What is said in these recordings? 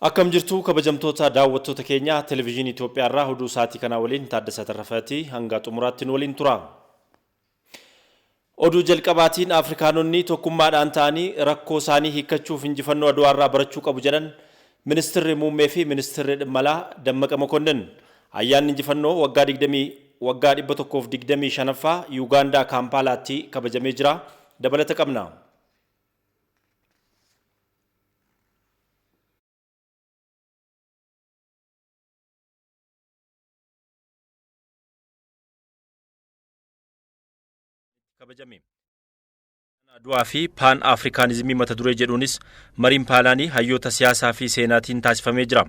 Akkam jirtu kabajamtoota daawwattoota keenya Televezyiinii Itoophiyaa irraa oduu sa'aatii kanaa waliin Taaddasaa Tarrafaati hanga xumuraatti nu waliin tura. Oduu jalqabaatiin Afrikaanonni tokkummaadhaan ta'anii rakkoo isaanii hiikkachuuf injifannoo Adwaa irraa barachuu qabu jedhan Ministirri Muummee fi Ministirri Dhimma Alaa Dammaqa Mokonnin. Ayyaanni injifannoo waggaa 20 waggaa 125ffaa Yuugaandaa Kaampaalaatti kabajamee jira. Dabalata qabna. Kabajame. Adwaa fi Paan Afrikaanizimii mata duree jedhuunis mariin paalaanii hayyoota siyaasaa fi seenaatiin taasifamee jira.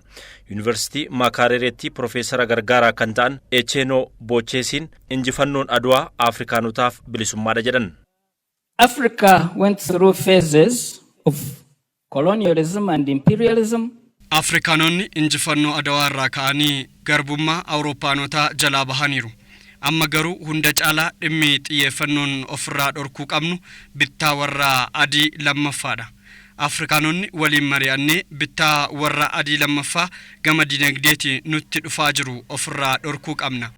Yuunivarsiitii Maakaarereetti Profeesara gargaaraa kan ta'an Echeenoo Boocheesiin injifannoon Adwaa Afrikaanotaaf bilisummaadha jedhan. Africa went through phases of colonialism and imperialism. Afrikaanonni injifannoo Adawaa irraa ka'anii garbummaa Awurooppaanotaa jalaa bahaniiru. Amma garuu hunda caalaa dhimmi xiyyeeffannoon ofirraa dhorkuu qabnu bittaa warra adii lammaffaadha. Afrikaanonni waliin mari'annee bittaa warra adii lammaffaa gama dinagdeetiin nutti dhufaa jiru ofirraa dhorkuu qabna.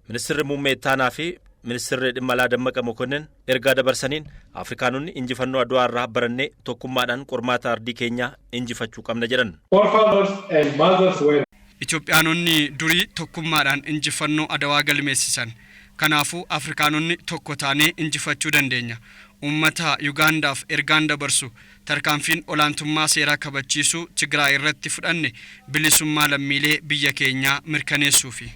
Ministirri Muummee Ittaanaa fi Ministirri Dhimma Alaa Dammaqa Mokonnin ergaa dabarsaniin Afrikaanonni injifannoo Adwaa irraa barannee tokkummaadhaan qormaata ardii keenyaa injifachuu qabna jedhan. Forefathers and mothers were Itoophiyaanonni durii tokkummaadhaan injifannoo Adawaa galmeessisan. Kanaafuu Afrikaanonni tokko taanee injifachuu dandeenya. Uummata Yugaandaaf ergaan dabarsu tarkaanfiin olaantummaa seeraa kabachiisuu Tigraay irratti fudhanne bilisummaa lammiilee biyya keenyaa mirkaneessuufi.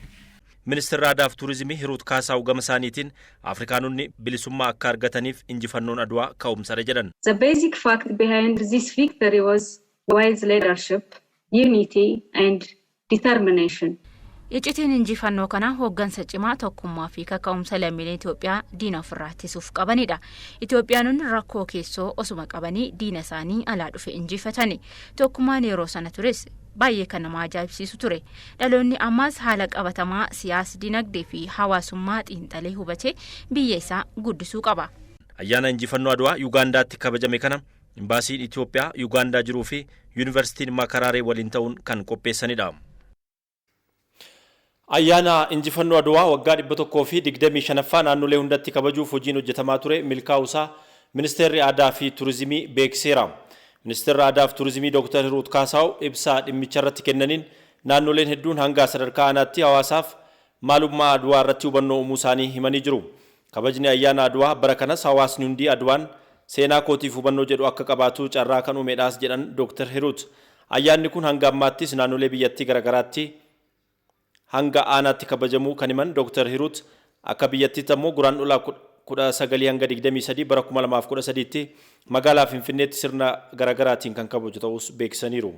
Ministirri Aadaa fi Turizimii Hiruut Kaasaaw gama isaaniitiin Afrikaanonni bilisummaa akka argataniif injifannoon Adwaa ka'umsadha jedhan. The basic fact behind this victory was wise leadership, unity and determination. Iccitiin injifannoo kanaa hooggansa cimaa tokkummaa fi kaka'umsa lammiileen Itoophiyaa diina ofirraa ittisuuf qabanidha. Itoophiyaanonni rakkoo keessoo osuma qabanii diina isaanii alaa dhufe injifatani. Tokkummaan yeroo sana tures baay'ee kan nama ajaa'ibsiisu ture. Dhaloonni ammaas haala qabatamaa siyaas dinagdee fi hawaasummaa xiinxalee hubatee biyya isaa guddisuu qaba. Ayyaana injifannoo Adwaa Yugaandaatti kabajame kana Imbaasiin Itoophiyaa Yugaandaa jiruu fi Yuunivarsiitiin Makaraaree waliin ta'uun kan qopheessanidha. Ayyaana injifannoo Adwaa waggaa 125ffaa naannolee hundatti kabajuuf hojiin hojjetamaa ture milkaa'uusaa Ministeerri Aadaa fi Turizimii beeksiseera. Ministeerri Aadaa fi Turizimii Dr. Hiruut Kaasaaw ibsa dhimmicha irratti kennaniin naannoleen hedduun hanga sadarkaa aanaatti hawaasaaf maalummaa Adwaa irratti hubannoo uumuu isaanii himanii jiru. Kabajni ayyaana Adwaa bara kanas hawaasni hundi Adwaan seenaa kootiif hubannoo jedhu akka qabaatu carraa kan uumeedhaas jedhan Dr. Hiruut. Ayyaanni kun hanga ammaattis naannolee biyyattii garaagaraatti hanga aanaatti kabajamuu kan himan Dr. Hiruut akka biyyattiitti ammoo Guraandhala 19 hanga 23 bara 2013tti magaalaa Finfinneetti sirna garaagaraatiin kan kabaju ta'us beeksisaniiru.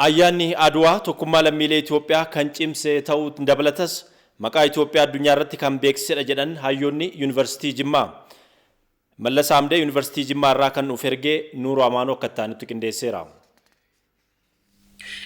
Ayyaanni Adwaa tokkummaa lammiilee Itoophiyaa kan cimse ta'uu dabalatas maqaa Itoophiyaa addunyaa irratti kan beeksisedha jedhan hayyoonni Yuunivarsiitii Jimmaa. Mallas Amdee Yuunivarsiitii Jimmaa irraa kan nuuf ergee Nuuruu Amaanoo akka itti qindeesseera.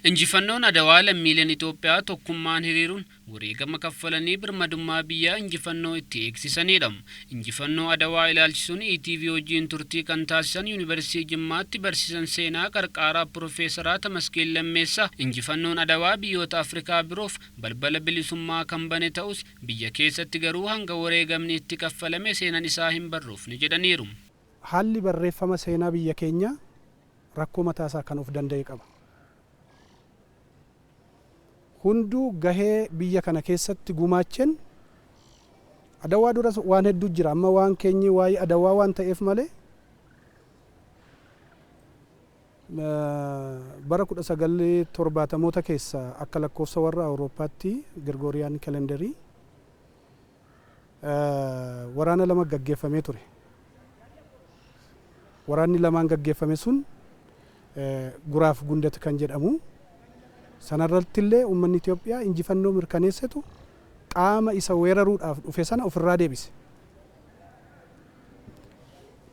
Injifannoon Adawaa lammiileen Itoophiyaa tokkummaan hiriiruun wareegama kaffalanii birmadummaa biyyaa injifannoo itti eegsisanidha. Injifannoo Adawaa ilaalchisuun ETV wajjin turtii kan taasisan Yuunivarsiitii Jimmaatti barsiisan seenaa qarqaaraa Piroofeesaraa Tamasgeen Lammeessaa injifannoon Adawaa biyyoota Afrikaa biroof balbala bilisummaa kan bane ta'us biyya keessatti garuu hanga wareegamni itti kaffalame seenan isaa hin barroofne jedhaniiru. Haalli barreeffama seenaa biyya keenyaa rakkoo mataasaa kan of danda'e qaba. Hunduu gahee biyya kana keessatti gumaacheen Adawaa duras waan hedduu jira. Amma waan keenyi waa'ee Adawaa waan ta'eef malee bara 1970moota keessa akka lakkoofsa warra Awurooppaatti Girgooriyaan kalendarii waraana lama gaggeeffamee ture. Waraanni lamaan gaggeeffame sun Guraaf Gundat kan jedhamu sanarratti illee uummanni Itoophiyaa injifannoo mirkaneessetu qaama isa weeraruudhaaf dhufe sana ofirraa deebise.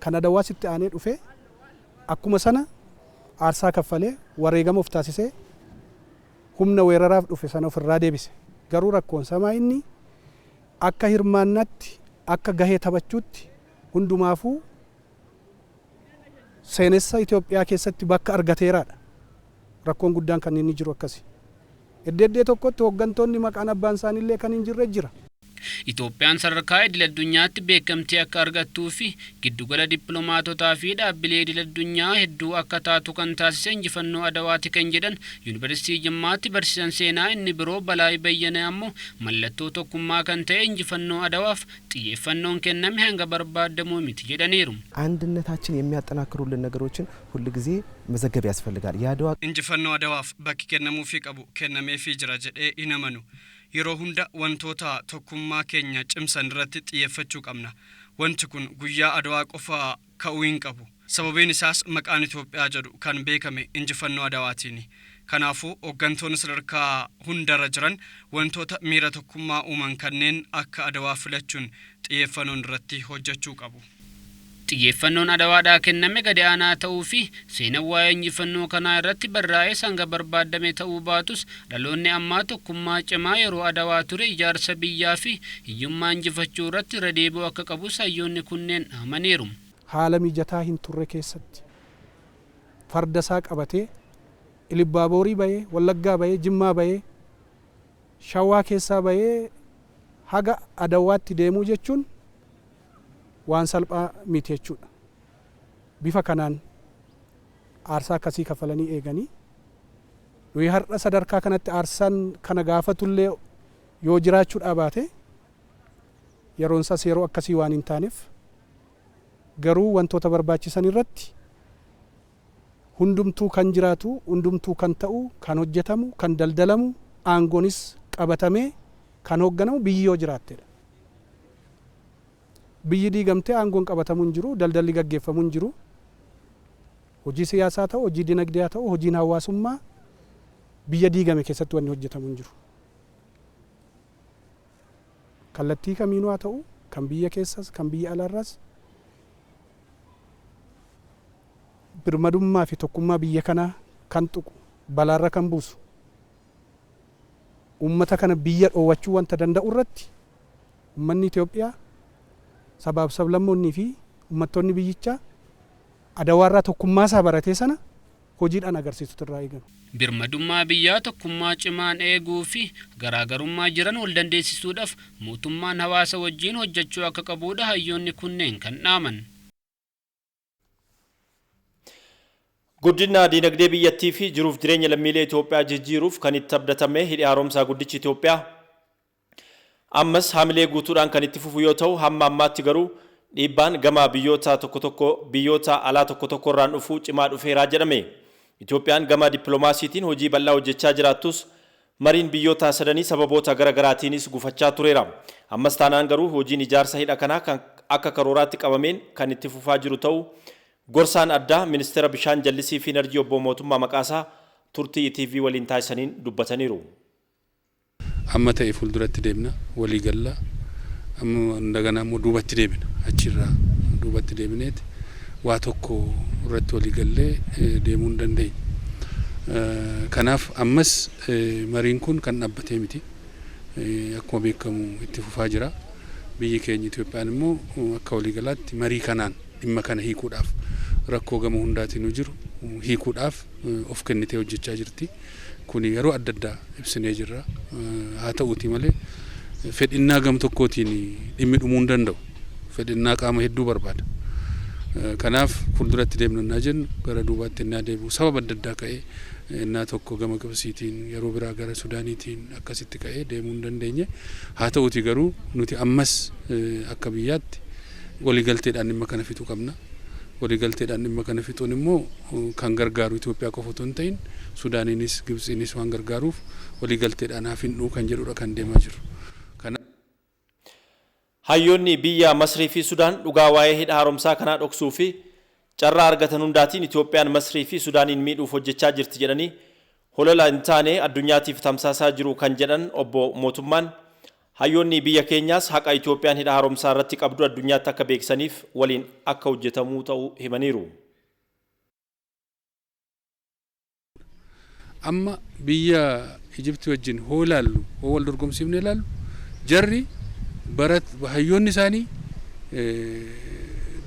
Kan Adawaas itti aanee dhufe akkuma sana aarsaa kaffalee wareegama of taasisee humna weeraraaf dhufe sana ofirraa deebise. Garuu rakkoon samaa inni akka hirmaannaatti akka gahee taphachuutti hundumaafuu seenessa Itoophiyaa keessatti bakka argateeraadha. Rakkoon guddaan kan inni jiru akkasi. Iddoo tokkotti hooggantoonni maqaan abbaan isaaniillee kan hin jirre jira. Itoophiyaan sadarkaa idil addunyaatti beekamtii akka argattuu fi giddugala dippiloomaatotaa fi dhaabbilee idil addunyaa hedduu akka taatu kan taasise injifannoo Adawaati kan jedhan Yuunivarsiitii Jimmaatti barsiisan seenaa inni biroo Balaa Bayyanaa ammoo mallattoo tokkummaa kan ta'e injifannoo Adawaaf xiyyeeffannoon kenname hanga barbaadamuu miti jedhaniiru. አንድነታችን የሚያጠናክሩልን ነገሮችን ሁል ጊዜ መዘገብ ያስፈልጋል። የአድዋ Injifannoo Adawaaf bakki kennamuufii qabu kennameefii jira jedhee hin amanu. Yeroo hunda wantoota tokkummaa keenya cimsan irratti xiyyeeffachuu qabna. Wanti kun guyyaa Adawaa qofa ka'uu hin qabu. Sababiin isaas maqaan Itoophiyaa jedhu kan beekame injifannoo Adawaatiini. Kanaafuu hooggantoonni sadarkaa hundarra jiran wantoota miira tokkummaa uuman kanneen akka Adawaa filachuun xiyyeeffannoon irratti hojjechuu qabu. Xiyyeeffannoon Adawaadhaa kenname gadi aanaa ta'uu fi seenaan waa'ee injifannoo kanaa irratti barraa'ee hanga barbaadame ta'uu baatus dhaloonni ammaa tokkummaa cimaa yeroo Adawaa ture ijaarsa biyyaa fi hiyyummaa injifachuu irratti irra deebi'uu akka qabus hayyoonni kunneen dhaamaniiru. Haala mijataa hin turre keessatti farda isaa qabatee Ilibbaaborii bahee, Wallaggaa bahee, Jimmaa bahee, Shawaa keessaa bahee haga Adawaatti deemuu jechuun waan salphaa miti jechuudha. Bifa kanaan aarsaa akkasii kafalanii eeganii nuyi har'a sadarkaa kanatti aarsaan kana gaafatullee yoo jiraachuu baate yeroon isaas yeroo akkasii waan hin taaneef garuu wantoota barbaachisan irratti hundumtuu kan jiraatu, hundumtuu kan ta'u, kan hojjetamu, kan daldalamu, aangoonis qabatamee kan hoogganamu biyyi yoo jiraattedha. Biyyi diigamtee aangoon qabatamuu hin jiru, daldalli gaggeeffamuu hin jiru. Hojii siyaasaa ta'u, hojii dinagdee ta'u, hojiin hawaasummaa biyya diigame keessatti wanni hojjetamu hin jiru. Kallattii kamiinuu haa ta'u, kan biyya keessas, kan biyya alaarraas birmadummaa fi tokkummaa biyya kanaa kan tuqu, balaarra kan buusu, uummata kana biyya dhoowwachuu wanta danda'u irratti uummanni Itoophiyaa sabaaf sablammoonnii fi uummattoonni biyyichaa Adawaarraa tokkummaa isaa baratee sana hojiidhaan agarsiisutu irraa eegama. Birmadummaa biyyaa tokkummaa cimaan eeguu fi garaagarummaa jiran wal dandeessisuudhaaf mootummaan hawaasa wajjin hojjechuu akka qabudha hayyoonni kunneen kan dhaaman. Guddina dinagdee biyyattii fi jiruuf jireenya lammiilee Itoophiyaa jijjiiruuf kan itti abdatame hidhi haaromsaa guddichi Itoophiyaa ammas haamilee guutuudhaan kan itti fufu yoo ta'u hamma ammaatti garuu dhiibbaan gama biyyoota tokko tokko biyyoota alaa tokko tokko irraan dhufuu cimaa dhufeeraa jedhame. Itoophiyaan gama dippiloomaasiitiin hojii bal'aa hojjechaa jiraattus mariin biyyoota sadanii sababoota gara garaatiinis gufachaa tureera. Ammas taanaan garuu hojiin ijaarsa hidha kanaa kan akka karooraatti qabameen kan itti fufaa jiru ta'uu gorsaan addaa ministeera bishaan jallisii fi enerjii obbo Mootummaa Maqaasaa turtii ETV waliin taasisaniin dubbataniiru. Amma ta'e fuulduratti deemna walii galla, amma እንደገና immoo duubatti deebina, achirraa duubatti deebineeti waa tokko irratti walii gallee deemuu hin dandeenye. Kanaaf ammas mariin kun kan dhaabbatee miti. Akkuma beekamu itti fufaa jira. Biyyi keenya Itoophiyaan immoo akka waliigalaatti marii kanaan dhimma kana hiikuudhaaf rakkoo gama hundaatiin jiru hiikuudhaaf of kennitee hojjechaa jirti. Kuni yeroo adda addaa ibsinee jirra. Haa ta'uuti malee fedhinnaa gam tokkootiin dhimmi dhumuu hin danda'u. Fedhinnaa qaama hedduu barbaada. Kanaaf fuulduratti deemna jennu gara duubaatti innaa deebi'u sababa adda addaa ka'ee innaa tokko gama Gibsiitiin yeroo biraa gara Sudaaniitiin akkasitti ka'ee deemuu hin dandeenye. Haa ta'uuti garuu nuti ammas akka biyyaatti waliigalteedhaan dhimma kana fixuu qabna. Waliigalteedhaan dhimma kana fixuun immoo kan gargaaru Itoophiyaa qofa otoo hin ta'in Sudaaniinis Gibsiinis waan gargaaruuf waliigalteedhaan haa fixnuu kan jedhudha kan deemaa jiru. Hayyoonni biyya Masrii fi Sudaan dhugaa waa'ee hidha haaromsaa kanaa dhoksuu fi carraa argatan hundaatiin Itoophiyaan Masrii fi Sudaaniin miidhuuf hojjechaa jirti jedhanii holola hin taane addunyaatiif tamsaasaa jiru kan jedhan obbo Mootummaan hayyoonni biyya keenyaas haqa Itoophiyaan hidha haaromsaa irratti qabdu addunyaatti akka beeksisaniif waliin akka hojjetamuu ta'uu himaniiru. Amma biyya Ijiptii wajjin hoo ilaallu, hoo wal dorgomsiifne ilaallu, jarri barat hayyoonni isaanii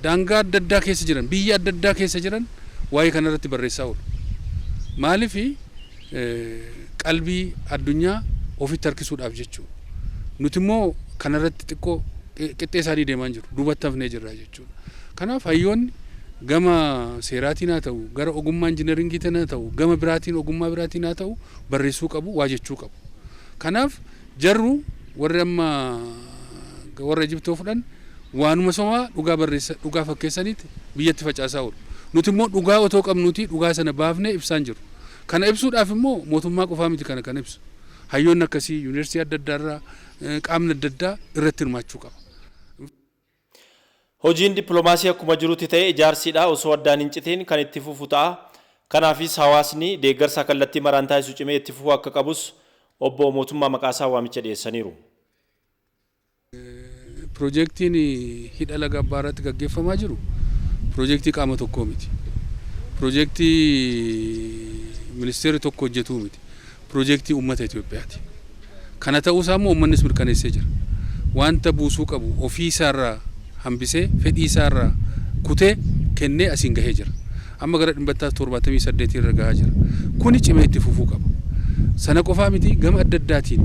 daangaa adda addaa keessa jiran, biyya adda addaa keessa jiran waa'ee kanarratti barreessaa oolu. Maaliif? Qalbii addunyaa ofitti harkisuudhaaf jechuudha. Nuti immoo kanarratti xiqqoo qixxee isaanii deemaa jiru, duubatti hafnee jirra jechuudha. Kanaaf hayyoonni gama seeraatiin haa ta'u, gara ogummaa injiinaringiitiin haa ta'u, gama biraatiin ogummaa biraatiin haa ta'u, barreessuu qabu, waa jechuu qabu. Kanaaf jarru warri amma warra Ijiptoo fudhan waanuma somaa dhugaa barreessa, dhugaa fakkeessaniiti biyyatti facaasaa oolu. Nuti immoo dhugaa otoo qabnuuti dhugaa sana baafnee ibsaan jiru. Kana ibsuudhaaf immoo mootummaa qofaa miti kana kan ibsu. Hayyoonni akkasii yuunivarsiitii adda addaarraa, qaamni adda addaa irratti hirmaachuu qaba. Hojiin dippiloomaasii akkuma jirutti ta'e ijaarsiidha osoo addaan hin citiin kan itti fufu ta'a. Kanaafis hawaasni deeggarsa kallattii maraan taasisu cimee itti fufuu akka qabus obbo Mootummaa Maqaasaa waamicha dhiyeessaniiru. Piroojeektiin hidha laga Abbaa irratti gaggeeffamaa jiru piroojeektii qaama tokkoo miti. Piroojeektii ministeerri tokko hojjetuu miti. Piroojeektii uummata Itoophiyaati. Kana ta'uusaa immoo uummannis mirkaneessee jira. Wanta buusuu qabu ofii isaarraa hambisee, fedhii isaarraa kutee kennee asiin gahee jira. Amma gara 78% irra gahaa jira. Kuni cimee itti fufuu qaba. Sana qofaa miti, gama adda addaatiin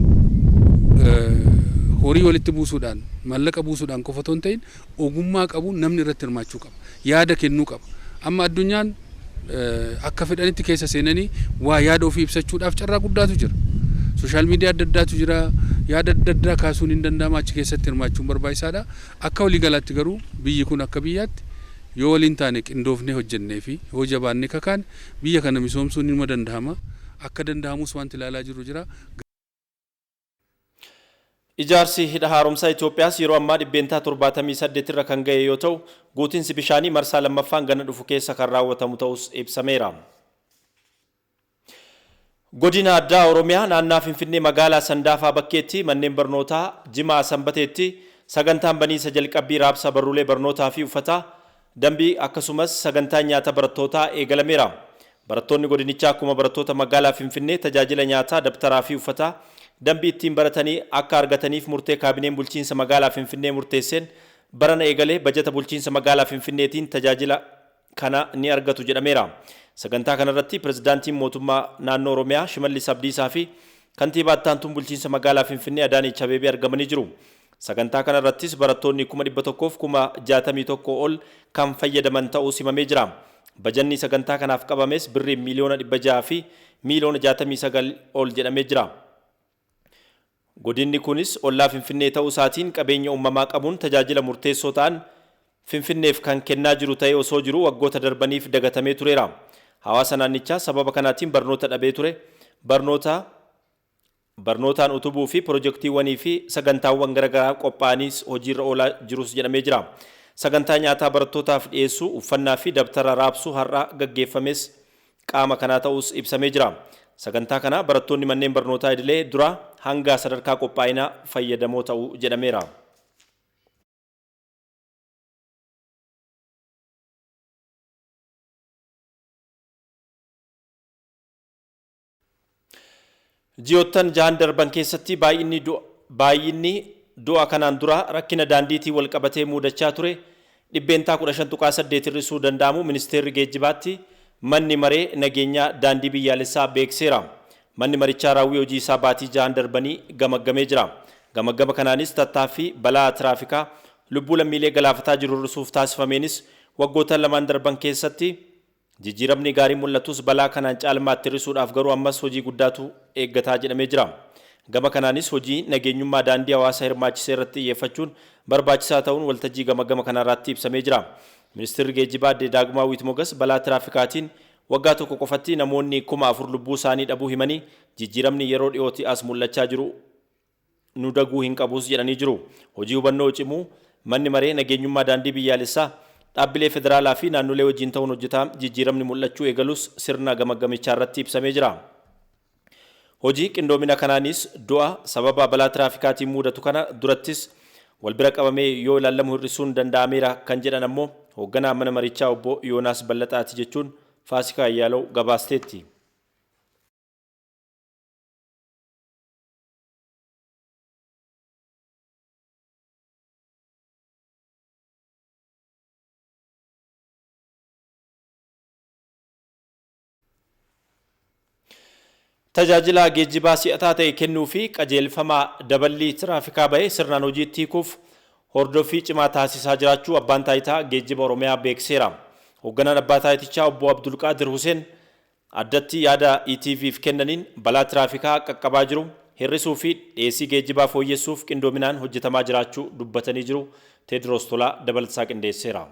horii walitti buusuudhaan, maallaqa buusuudhaan qofa otoo hin ta'in, ogummaa qabu namni irratti hirmaachuu qaba. Yaada kennuu qaba. Amma addunyaan akka fedhanitti keessa seenanii waa yaada ofii ibsachuudhaaf carraa guddaatu jira. Sooshaal miidiyaa adda addaatu jira. Yaada adda addaa kaasuun hin danda'ama, achi keessatti hirmaachuun barbaachisaadha. Akka waliigalaatti garuu biyyi kun akka biyyaatti yoo waliin taane, qindoofnee hojjennee fi yoo jabaannee kakaane, biyya kana misoomsuun nima danda'ama. Akka danda'amus wanti ilaalaa jirru jira. Ijaarsi hidha haaromsaa Itoophiyaas yeroo ammaa 78% irra kan ga'e yoo ta'u, guutinsi bishaanii marsaa lammaffaan ganna dhufu keessa kan raawwatamu ta'us ibsameera. Godina Addaa Oromiyaa naannaa Finfinnee magaalaa Sandaafaa Bakkeetti manneen barnootaa Jimaa Sanbateetti sagantaan baniinsa jalqabbii raabsa barruulee barnootaa fi uffata dambii akkasumas sagantaan nyaata barattootaa eegalameera. Barattoonni godinichaa akkuma barattoota magaalaa Finfinnee tajaajila nyaataa, dabtaraa fi uffata dambii ittiin baratanii akka argataniif murtee kaabineen bulchiinsa magaalaa Finfinnee murteesseen barana eegalee bajata bulchiinsa magaalaa Finfinneetiin tajaajila kana ni argatu jedhameera. Sagantaa kanarratti pirezidaantiin mootummaa naannoo Oromiyaa Shimallis Abdiisaa fi kantiibaa ittaantuun bulchiinsa magaalaa Finfinnee Adaanech Abeebee argamanii jiru. Sagantaa kanarrattis barattoonni 161,061 ol kan fayyadaman ta'uu simamee jira. Bajanni sagantaa kanaaf qabames birrii 600,000,000 fi 69,000,000 ol jedhamee jira. Godinni kunis ollaa Finfinnee ta'uu isaatiin qabeenya uumamaa qabuun tajaajila murteessoo ta'an Finfinneef kan kennaa jiru ta'ee osoo jiru waggoota darbaniif dagatamee tureera. Hawaasa naannichaa sababa kanaatiin barnoota dhabee ture. Barnoota barnootaan utubuu fi pirojektiiwwanii fi sagantaawwan garaagaraa qophaa'anis hojiirra oolaa jirus jedhamee jira. Sagantaa nyaataa barattootaaf dhiyeessuu, uffannaa fi dabtara raabsuu har'a gaggeeffames qaama kanaa ta'us ibsamee jira. Sagantaa kana barattoonni manneen barnootaa idilee dura hanga sadarkaa qophaa'inaa fayyadamoo ta'u jedhameera. Ji'oottan jahan darban keessatti baay'inni du'a kanaan dura rakkina daandiitiin wal qabatee mudachaa ture 15.8% hir'isuu danda'amu ministeerri geejjibaatti manni maree nageenyaa daandii biyyaalessaa beekseera. Manni marichaa raawwii hojii isaa baatii 6 darbanii gamaggamee jira. Gamaggama kanaanis tattaaffii balaa tiraafikaa lubbuu lammiilee galaafataa jiru hir'isuuf taasifameenis waggoota 2 darban keessatti jijjiiramni gaariin mul'atus balaa kanaan caalmaatti hir'isuudhaaf garuu ammas hojii guddaatu eeggataa jedhamee jira. Gama kanaanis hojii nageenyummaa daandii hawaasa hirmaachisee irratti xiyyeeffachuun barbaachisaa ta'uun waltajjii gamaggama kanarratti ibsamee jira. Ministeerri geejjibaa Aadde Daagmaawit Mogas balaa tiraafikaatiin waggaa tokko qofatti namoonni 4,000 lubbuu isaanii dhabuu himanii, jijjiiramni yeroo dhiyooti as mul'achaa jiru nu daguu hin qabus jedhanii jiru. Hojii hubannoo cimuu manni maree nageenyummaa daandii biyyaalessaa dhaabbilee federaalaa fi naannolee wajjin ta'uun hojjetaa jijjiiramni mul'achuu eegalus sirna gamaggamichaa irratti ibsamee jira. Hojii qindoomina kanaanis du'a sababa balaa tiraafikaatiin mudatu kana durattis wal bira qabamee yoo ilaalamu hir'isuun danda'ameera kan jedhan ammoo hoogganaa mana marichaa obbo Yoonaas Ballaxaati jechuun Faasikaa Ayyaalaw gabaasteetti. Tajaajila geejjibaa si'ataa ta'e kennuu fi qajeelfama daballii tiraafikaa bahe sirnaan hojiitti hiikuuf hordoffii cimaa taasisaa jiraachuu Abbaan Taayitaa Geejjiba Oromiyaa beeksiseera. Hoogganaan Abbaa Taayitichaa Obbo Abdulqaadir Huseen addatti yaada ETV'f kennaniin balaa tiraafikaa qaqqabaa jiru hir'isuu fi dhiyeessii geejjibaa fooyyessuuf qindoominaan hojjetamaa jiraachuu dubbatanii jiru. Teediroos Tolaa dabalataa qindeesseera.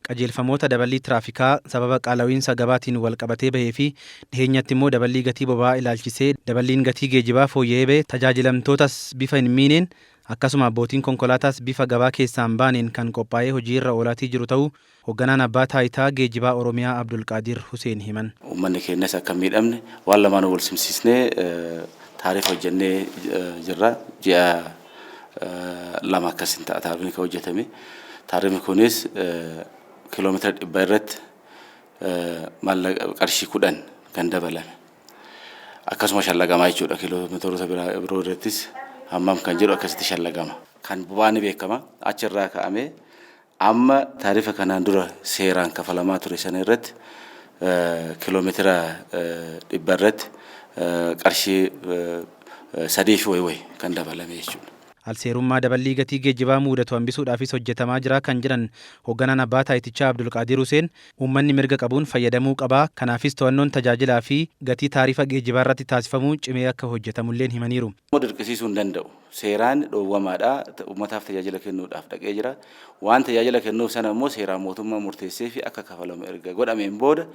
Qajeelfamoota daballii tiraafikaa sababa qaala'iinsa gabaatiin wal qabatee bahee fi dhiheenyatti immoo daballii gatii boba'aa ilaalchisee daballiin gatii geejjibaa fooyya'ee bahe tajaajilamtootas bifa hin miineen, akkasuma abbootiin konkolaataas bifa gabaa keessaan baaneen kan qophaa'ee hojii irra oolaatii jiru ta'uu hoogganaan Abbaa Taayitaa Geejjibaa Oromiyaa Abdulqaadir Huseen himan. Uummanni keenyas akka hin miidhamne waan lamaan wal simsiisnee taarifa hojjennee jirra. Ji'a 2 akkasin ta'a taarifni kan hojjetame. Taarifni kunis kiiloomeetira 100 irratti maallaqa qarshii 10 kan dabalame. Akkasuma shallagamaa jechuudha, kiiloomeetiroota biroo irrattis hammam kan jedhu akkasitti shallagama. Kan boba'aa ni beekama, achirraa ka'amee amma taarifa kanaan dura seeraan kafalamaa ture sana irratti kiiloomeetira 100 irratti qarshii 3 fi wayi wayi kan dabalame jechuudha. Alseerummaa daballii gatii geejjibaa mudatu hambisuudhaafis hojjetamaa jira kan jedhan hoogganaan Abbaa Taayitichaa Abdulqaadir Huseen, uummanni mirga qabuun fayyadamuu qabaa, kanaafis to'annoon tajaajilaa fi gatii taarifa geejjibaa irratti taasifamuu cimee akka hojjetamulleen himaniiru. Dirqisiisuu hin danda'u. Seeraan dhoowwamaadha. Uummataaf tajaajila kennuudhaaf dhaqee jira. Waan tajaajila kennuuf sana immoo seeraan mootummaa murteessee fi akka kafalamu erga godhameen booda,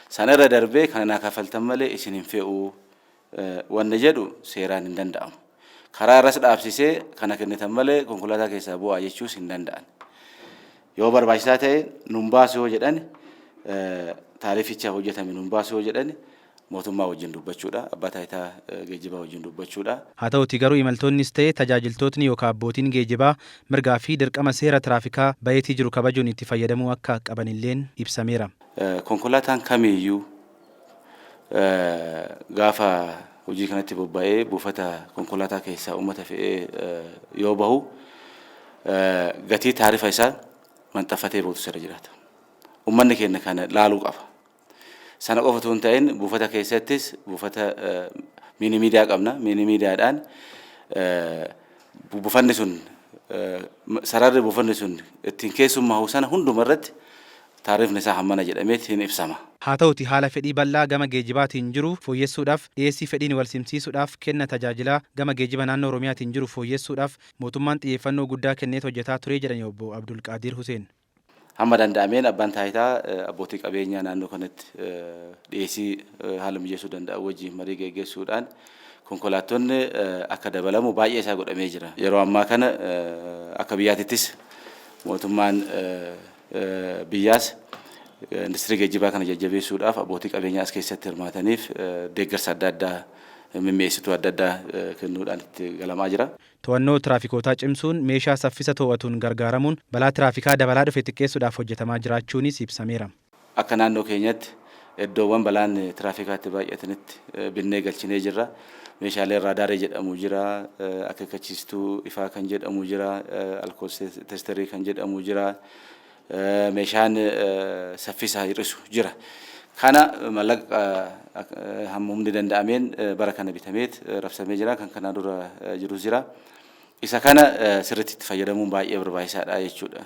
sana irra darbee kana naa kafaltan malee isin hin fe'u wanni jedhu seeraan hin danda'amu. Karaa irras dhaabsisee kana kennitan malee konkolaataa keessaa bu'aa jechuus hin danda'an. Yoo barbaachisaa ta'e nun baasu yoo jedhan, taarificha hojjetame nun baasu yoo jedhan, mootummaa wajjin dubbachuudha. Abbaa Taayitaa Geejjibaa wajjin dubbachuudha. Haa ta'utii garuu imaltoonnis ta'e tajaajiltootni yookaan abbootiin geejjibaa mirgaa fi dirqama seera tiraafikaa baheetii jiru kabajuun itti fayyadamuu akka qabanilleen ibsameera. Konkolaataan kamiiyyuu gaafa hojii kanatti bobba'ee buufata konkolaataa keessaa uummata fe'ee yoo bahu, gatii taarifa isaa maxxanfatee bootu sirra jiraata. Uummanni keenya kana laaluu qaba. Sana qofa otoo hin ta'in, buufata keessattis buufata miini miidiyaa qabna. Miini miidiyaadhaan buufanni sun, sararri buufanni sun ittiin keessummaa'u sana hunduma irratti taarifni isaa hammana jedhamee hin ibsama. Haa ta'uti haala fedhii bal'aa gama geejjibaatiin jiru fooyyessuudhaaf, dhiyeessii fedhiin wal simsiisuudhaaf, kenna tajaajilaa gama geejjiba naannoo Oromiyaatiin jiru fooyyessuudhaaf mootummaan xiyyeeffannoo guddaa kenneet hojjetaa ture jedhani obbo Abdulqaadir Huseen. Hamma danda'ameen Abbaan Taayitaa abbootii qabeenyaa naannoo kanatti dhiyeessii haala mijeessuu danda'an wajjin marii geggeessuudhaan konkolaattonni akka dabalamu baay'ee isaa godhamee jira. Yeroo ammaa kana akka biyyaatittis mootummaan biyyaas industirii geejjibaa kana jajjabeessuudhaaf abbootii qabeenyaa as keessatti hirmaataniif deeggarsa adda addaa, mimmi'eessituu adda addaa kennuudhaan itti galamaa jira. To'annoo tiraafikootaa cimsuun meeshaa saffisa to'atuun gargaaramuun balaa tiraafikaa dabalaa dhufe xiqqeessuudhaaf hojjetamaa jiraachuunis ibsameera. Akka naannoo keenyatti iddoowwan balaan tiraafikaatti baay'atanitti binnee galchinee jirra. Meeshaaleen raadaarii jedhamu jira, akeekkachiistuu ifaa kan jedhamu jira, alkool testerii kan jedhamu jira, meeshaan saffisa hir'isu jira. Kana mallaqa hamma humni danda'ameen bara kana bitameet rabsamee jira. Kan kanaan dura jirus jira. Isa kana sirriitti itti fayyadamuun baay'ee barbaachisaadha jechuudha.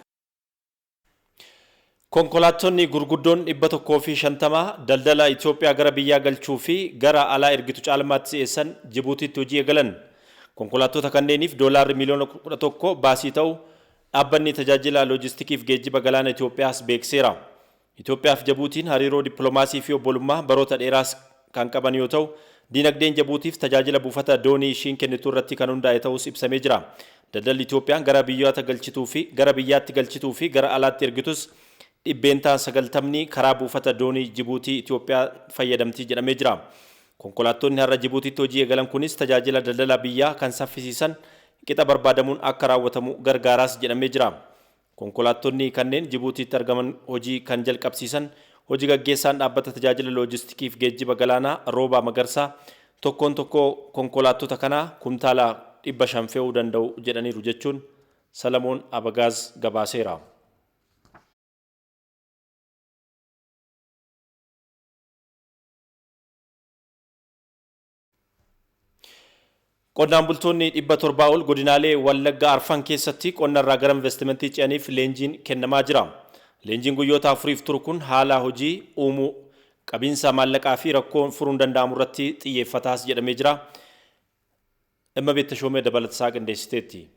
Konkolaattonni gurguddoon 150 daldala Itoophiyaa gara biyyaa galchuu fi gara alaa ergitu caalmaatti si'eessan Jibuutiitti hojii eegalan. Konkolaattota kanneeniif doolaarri miliyoona 11 baasii ta'u dhaabbanni tajaajila loojistikiif geejjiba galaana Itoophiyaas beeksiseera. Itoophiyaa fi Jibuutiin hariiroo dippiloomaasii fi obbolummaa baroota dheeraas kan qaban yoo ta'u, diinagdeen Jibuutiif tajaajila buufata doonii ishiin kennitu irratti kan hundaa'e ta'us ibsamee jira. Daldalli Itoophiyaan gara biyyoota galchituu fi gara biyyaatti galchituu fi gara alaatti ergitus 90% karaa buufata doonii Jibuutii Itoophiyaa fayyadamtii jedhamee jira. Konkolaattonni har'a Jibuutiitti hojii eegalan kunis tajaajila daldala biyyaa kan saffisiisan, qixa barbaadamuun akka raawwatamu gargaaraas jedhamee jira. Konkolaattonni kanneen Jibuutiitti argaman hojii kan jalqabsiisan hojii gaggeessaan dhaabbata tajaajila loojistikiif geejjiba galaanaa Roobaa Magarsaa, tokkoon tokkoo konkolaattota kanaa kumtaala 500 fe'uu danda'u jedhaniiru jechuun Salamoon Abagaaz gabaaseera. Qonnaan bultoonni 700 ol godinaalee Wallaggaa arfan keessatti qonna irraa gara investimentii ce'aniif leenjiin kennamaa jira. Leenjiin guyyoota 4f turu kun haala hojii uumuu, qabiinsa maallaqaa fi rakkoon furuun danda'amu irratti xiyyeeffataas jedhamee jira. Imma Beettashoomee dabalatasaa qindeessiteetti.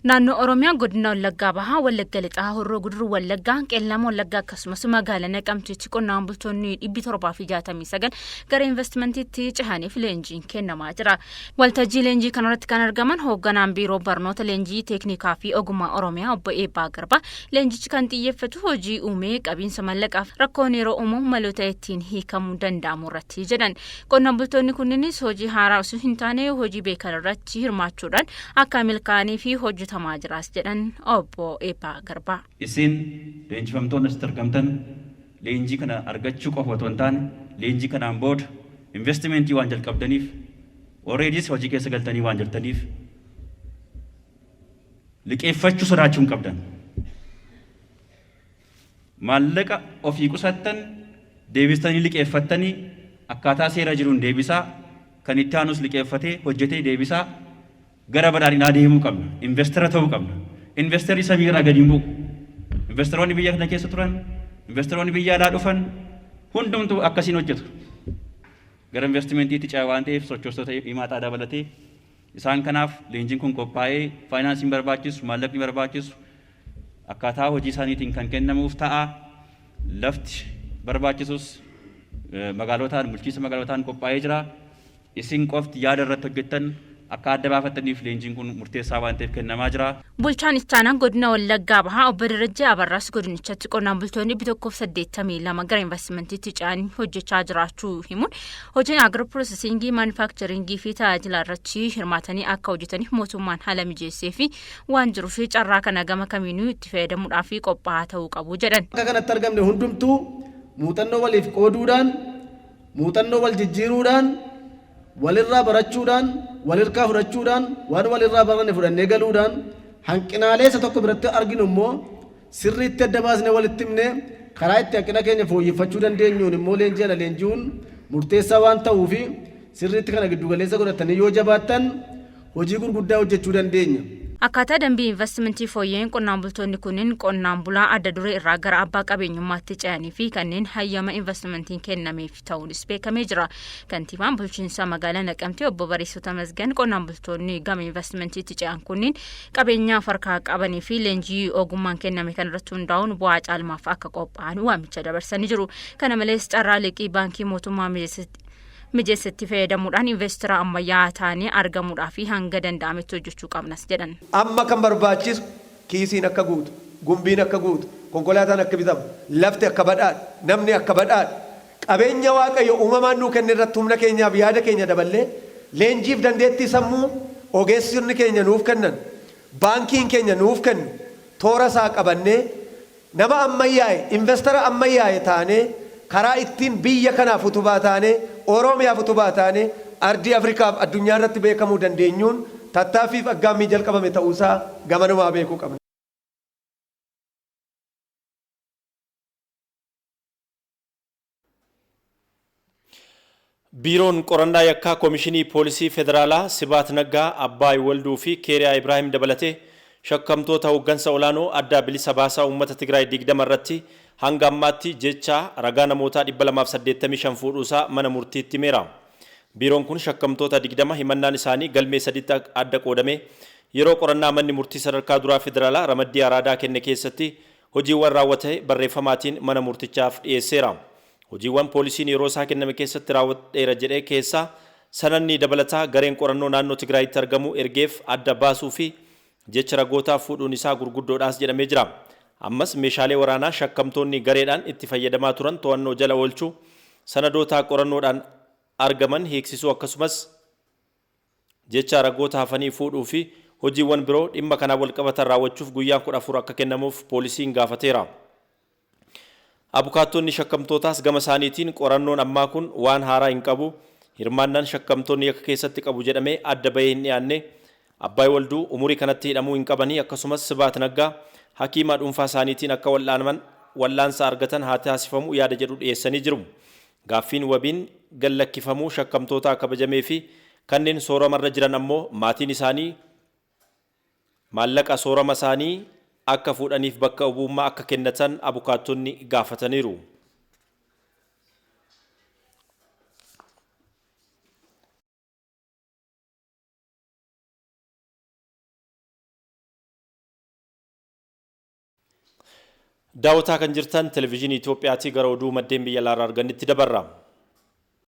Naannoo Oromiyaa godina Wallaggaa Bahaa, Wallagga Lixaa, Horroo Guduruu Wallaggaa, Qeellama Wallaggaa akkasumas magaalaa Naqamteetti qonnaan bultoonni 769 gara investimentiitti cehaniif leenjiin kennamaa jira. Waltajjii leenjii kanarratti kan argaman hoogganaan biiroo barnoota leenjii teeknikaa fi ogummaa Oromiyaa obbo Eebbaa Garbaa leenjichi kan xiyyeeffatu hojii uumee qabiinsa mallaqaaf rakkoon yeroo uumamu maloota ittiin hiikamuu danda'amu irratti jedhan. Qonnaan bultoonni kunneenis hojii haaraa osoo hin taane hojii beekan irratti hirmaachuudhaan akka milkaa'anii fi hojjetamaa jiraas jedhan obbo Eebbaa Garbaa. Isin leenjifamtoonni asitti argamtan leenjii kana argachuu qofa otoo hin taane leenjii kanaan booda investimentii waan jalqabdaniif, already hojii keessa galtanii waan jirtaniif, liqeeffachuu sodaachuu hin qabdan. Maallaqa ofii qusattan deebistanii liqeeffattanii akkaataa seera jiruun deebisaa, kan itti aanus liqeeffatee hojjetee deebisaa gara badhaadhinaa deemuu qabna. Investara ta'uu qabna. Investarri samii irraa gadi hin bu'u. Investaroonni biyya kana keessa turan, investaroonni biyya alaa dhufan hundumtuu akkasiin hojjetu. Gara investimentiitti ce'a waan ta'eef sochoostoota himaataa dabalatee isaan kanaaf leenjiin kun qophaa'ee faayinaansiin barbaachisu, maallaqni barbaachisu akkaataa hojii isaaniitiin kan kennamuuf ta'a. Lafti barbaachisus magaalotaan, bulchiinsa magaalotaan qophaa'ee jira. Isin qofti yaada irratti hojjettan akka adda baafattaniif leenjiin kun murteessaa waan ta'eef kennamaa jira. Bulchaan Ittaanaa godina Wallaggaa Bahaa obbo Darajjee Abarraas godinichatti qonnaan bultoonni 182 gara investimentiitti ce'anii hojjechaa jiraachuu himuun hojiin agro processingii, manufacturingii fi tajaajila irratti hirmaatanii akka hojjetaniif mootummaan haala mijeessee fi waan jiruuf carraa kana gama kamiinuu itti fayyadamuudhaaf qophaa'aa ta'uu qabu jedhan. Akka kanatti argamne hundumtuu muuxannoo waliif qooduudhaan, muuxannoo wal jijjiiruudhaan, walirraa barachuudhaan, walirkaa fudhachuudhaan, waan walirraa baranne fudhannee galuudhaan, hanqinaalee isa tokko biratti arginu immoo sirriitti adda baasnee walitti himnee karaa itti hanqina keenya fooyyeffachuu dandeenyuun immoo leenjii kana leenji'uun murteessaa waan ta'uufi sirriitti kana giddugaleessa godhatanii yoo jabaattan hojii gurguddaa hojjechuu dandeenya. Akkaataa dambii investimentii fooyya'een qonnaan bultoonni kunneen qonnaan bulaa adda duree irraa gara abbaa qabeenyummaatti ce'anii fi kanneen hayyama investimentiin kennameef ta'uunis beekamee jira. Kantiibaan bulchiinsa magaalaa Naqamtee obbo Bariisoo Tamasgan qonnaan bultoonni gama investimentiitti ce'an kunniin qabeenya harkaa qabanii fi leenjii ogummaan kenname kanarratti hundaa'uun bu'aa caalmaaf akka qophaa'an waamicha dabarsanii jiru. Kana malees carraa liqii baankii mootummaa mijeessetti fayyadamuudhaan investara ammayyaa ta'anii argamuudhaa fi hanga danda'ametti hojjechuu qabnas jedhan. Amma kan barbaachisu kiisiin akka guutu, gumbiin akka guutu, konkolaataan akka bitamu, lafti akka badhaadhu, namni akka badhaadhu, qabeenya Waaqayyo uumamaan nuu kenne irratti humna keenyaaf yaada keenya daballee leenjiif dandeettii sammuu ogeessonni keenya nuuf kennan, baankiin keenya nuuf kennu toora isaa qabannee nama ammayyaa'e, investara ammayyaa'e taanee karaa ittiin biyya kanaaf utubaa taanee, Oromiyaaf utubaa taanee, ardii Afrikaaf addunyaa irratti beekamuu dandeenyuun tattaaffiif aggaammii jalqabame ta'uusaa gamanumaa beekuu qabna. Biiroon qorannaa yakkaa Koomishinii Poolisii Federaalaa Sibaat Naggaa, Abbaay Walduu fi Keeriyaa Ibraahim dabalatee shakkamtoota hooggansa olaanoo adda bilisa baasaa uummata Tigraay 20 irratti hanga ammaatti jecha ragaa namootaa 285 fuudhuusaa mana murtiitti himeera. Biiroon kun shakkamtoota 20 himannaan isaanii galmee sadiitti adda qoodame yeroo qorannaa manni murtii sadarkaa duraa federaalaa ramaddii Araadaa kenne keessatti hojiiwwan raawwate barreeffamaatiin mana murtichaaf dhiyeesseera. Hojiiwwan poolisiin yeroo isaa kenname keessatti raawwadheera jedhee keessaa sanadni dabalataa gareen qorannoo naannoo Tigraayitti argamu ergeef adda baasuu fi jecha ragootaa fuudhuun isaa gurguddoodhaas jedhamee jira. Ammas meeshaalee waraanaa shakkamtoonni gareedhaan itti fayyadamaa turan to'annoo jala oolchuu, sanadoota qorannoodhaan argaman hiiksisuu akkasumas jecha ragoota hafanii fuudhuu fi hojiiwwan biroo dhimma kanaan walqabatan raawwachuuf guyyaan 14 akka kennamuuf poolisiin gaafateera. Abukaattonni shakkamtootaas gama isaaniitiin qorannoon ammaa kun waan haaraa hin qabu, hirmaannaan shakkamtoonni yakka keessatti qabu jedhamee adda bahee hin dhiyaanne, Abbaay Walduu umurii kanatti hidhamuu hin qabanii akkasumas Sibaat Naggaa hakiima dhuunfaa isaaniitiin akka wal'aanaman wal'aansa argatan haa taasifamu yaada jedhu dhiyeessanii jiru. Gaaffiin wabiin gallakkifamuu shakkamtootaa kabajamee fi kanneen sooramarra jiran ammoo maatiin isaanii maallaqa soorama isaanii akka fuudhaniif bakka bu'ummaa akka kennatan abukaattonni gaafataniiru. Daawwataa kan jirtan televezyiinii Itoophiyaatii gara oduu maddeen biyya alaarraa argannitti dabarra.